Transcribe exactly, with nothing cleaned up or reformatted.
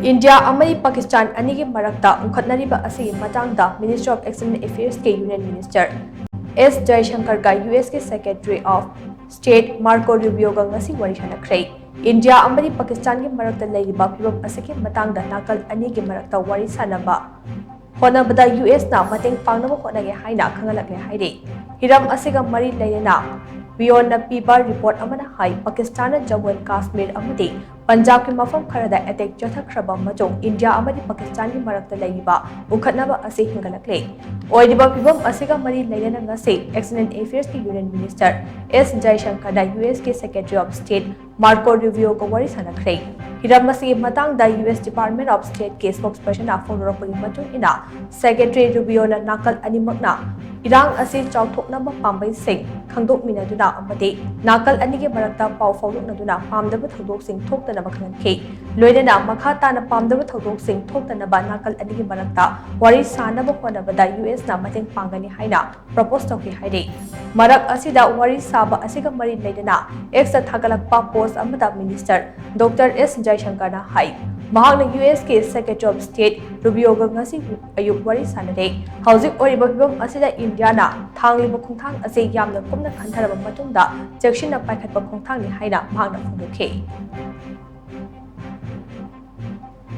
India ꯑꯃꯗꯤ ꯄꯥꯀꯤꯁꯇꯥꯟ ꯑꯅꯤꯒꯤ ꯃꯔꯛꯇ ꯎꯪꯈꯠꯅꯔꯤꯕ ꯑꯁꯤꯒꯤ ꯃꯇꯥꯡꯗ Minister of External Affairs ꯀꯤ Union Minister S ꯖꯌꯁꯪꯀꯔꯒ U S ꯀꯤ Secretary of State Marco Rubio ꯒ ꯉꯁꯤ ꯋꯥꯔꯤ ꯁꯥꯟꯅꯈ꯭ꯔꯦ꯫ ꯏꯟꯗꯤꯌꯥ ꯑꯃꯗꯤ ꯄꯥꯀꯤꯁꯇꯥꯟꯒꯤ ꯃꯔꯛꯇ ꯂꯩꯔꯤꯕ ꯐꯤꯚꯝ ꯑꯁꯤꯒꯤ ꯃꯇꯥꯡꯗ ꯅꯥꯀꯜ ꯑꯅꯤꯒꯤ ꯃꯔꯛꯇ ꯋꯥꯔꯤ ꯁꯥꯟꯅꯕ ꯍꯣꯠꯅꯕꯗ U S ꯅ ꯃꯇꯦꯡ ꯄꯥꯡꯅꯕ ꯍꯣꯠꯅꯒꯦ ꯍꯥꯏꯅ ꯈꯪꯍꯜꯂꯛꯂꯦ ꯍꯥꯏꯔꯤ꯫ ꯍꯤꯔꯝ ꯑꯁꯤꯒ ꯃꯔꯤ ꯂꯩꯅꯅ ꯔꯨꯕꯤꯌꯣꯅ ꯄꯤꯕ report ꯑꯃꯅ ꯍꯥꯏ, ꯄꯥꯀꯤꯁꯇꯥꯟꯅ ꯖꯝꯃꯨ ꯑꯦꯟ ꯀꯥꯁꯃꯤꯔ ꯑꯃꯗꯤ ꯄꯟꯖꯥꯕꯀꯤ ꯃꯐꯝ ꯈꯔꯗ attack ꯆꯠꯊꯈ꯭ꯔꯕ ꯃꯇꯨꯡ ꯏꯟꯗꯤꯌꯥ ꯑꯃꯗꯤ ꯄꯥꯀꯤꯁꯇꯥꯟꯒꯤ ꯃꯔꯛꯇ ꯂꯩꯔꯤꯕ ꯎꯈꯠꯅꯕ ꯑꯁꯤ ꯍꯦꯟꯒꯠꯂꯛꯂꯦ꯫ ꯑꯣꯏꯔꯤꯕ ꯐꯤꯚꯝ ꯑꯁꯤꯒ ꯃꯔꯤ ꯂꯩꯅꯅ ꯉꯁꯤ External Affairs ꯀꯤ Union Minister S ꯖꯌꯁꯪꯀꯔꯅ U S ꯀꯤ Secretary of State Marco Rubio ꯒ ꯋꯥꯔꯤ ꯁꯥꯟꯅꯈ꯭ꯔꯦ꯫ ꯍꯤꯔꯝ ꯑꯁꯤꯒꯤ ꯃꯇꯥꯡꯗ U S Department of State ꯀꯤ spokesperson ꯅ ꯐꯣꯡꯗꯣꯔꯛꯄꯒꯤ ꯃꯇꯨꯡ ꯏꯟꯅ, Secretary Rubio ꯅ ꯅꯥꯀꯜ ꯑꯅꯤꯃꯛꯅ ꯏꯔꯥꯡ ꯑꯁꯤ ꯆꯥꯎꯊꯣꯛꯅꯕ ꯄꯥꯝꯕꯩꯁꯤꯡ ꯈꯪꯗꯣꯛꯃꯤꯟꯅꯗꯨꯅ ꯑꯃꯗꯤ ꯅꯥꯀꯜ ꯑꯅꯤꯒꯤ ꯃꯔꯛꯇ ꯄꯥꯎ ꯐꯥꯎꯗꯣꯛꯅꯗꯨꯅ ꯄꯥꯝꯗꯕ ꯊꯧꯗꯣꯛꯁꯤꯡ ꯊꯣꯛꯇꯅꯕ ꯈꯪꯍꯟꯈꯤ꯫ ꯂꯣꯏꯅꯅ ꯃꯈꯥ ꯇꯥꯅ ꯄꯥꯝꯗꯕ ꯊꯧꯗꯣꯛꯁꯤꯡ ꯊꯣꯛꯇꯅꯕ ꯅꯥꯀꯜ ꯑꯅꯤꯒꯤ ꯃꯔꯛꯇ ꯋꯥꯔꯤ ꯁꯥꯅꯕ ꯍꯣꯠꯅꯕꯗ U S ꯅ ꯃꯇꯦꯡ ꯄꯥꯡꯒꯅꯤ ꯍꯥꯏꯅ propose ꯇꯧꯈꯤ ꯍꯥꯏꯔꯤ꯫ ꯃꯔꯛ ꯑꯁꯤꯗ ꯋꯥꯔꯤ ꯁꯥꯕ ꯑꯁꯤꯒ ꯃꯔꯤ ꯂꯩꯅꯅ X ꯇ ꯊꯥꯒꯠꯂꯛꯄ post ꯑꯃꯗ Minister Doctor S ꯖꯌꯁꯪꯀꯔꯅ ꯍꯥꯏ, ꯃꯍꯥꯛꯅ U S ꯀꯤ Secretary of State Rubio ꯒ ꯉꯁꯤ ꯑꯌꯨꯛ ꯋꯥꯔꯤ ꯁꯥꯟꯅꯔꯦ꯫ ꯍꯧꯖꯤꯛ ꯑꯣꯏꯔꯤꯕ ꯐꯤꯚꯝ ꯑꯁꯤꯗ ꯏꯟꯗꯤꯌꯥꯅ ꯊꯥꯡꯂꯤꯕ ꯈꯣꯡꯊꯥꯡ ꯑꯁꯤ ꯌꯥꯝꯅ ꯀꯨꯞꯅ ꯈꯟꯊꯔꯕ ꯃꯇꯨꯡꯗ ꯆꯦꯛꯁꯤꯟꯅ ꯄꯥꯏꯈꯠꯄ ꯈꯣꯡꯊꯥꯡꯅꯤ ꯍꯥꯏꯅ ꯃꯍꯥꯛꯅ ꯐꯣꯡꯗꯣꯛꯈꯤ꯫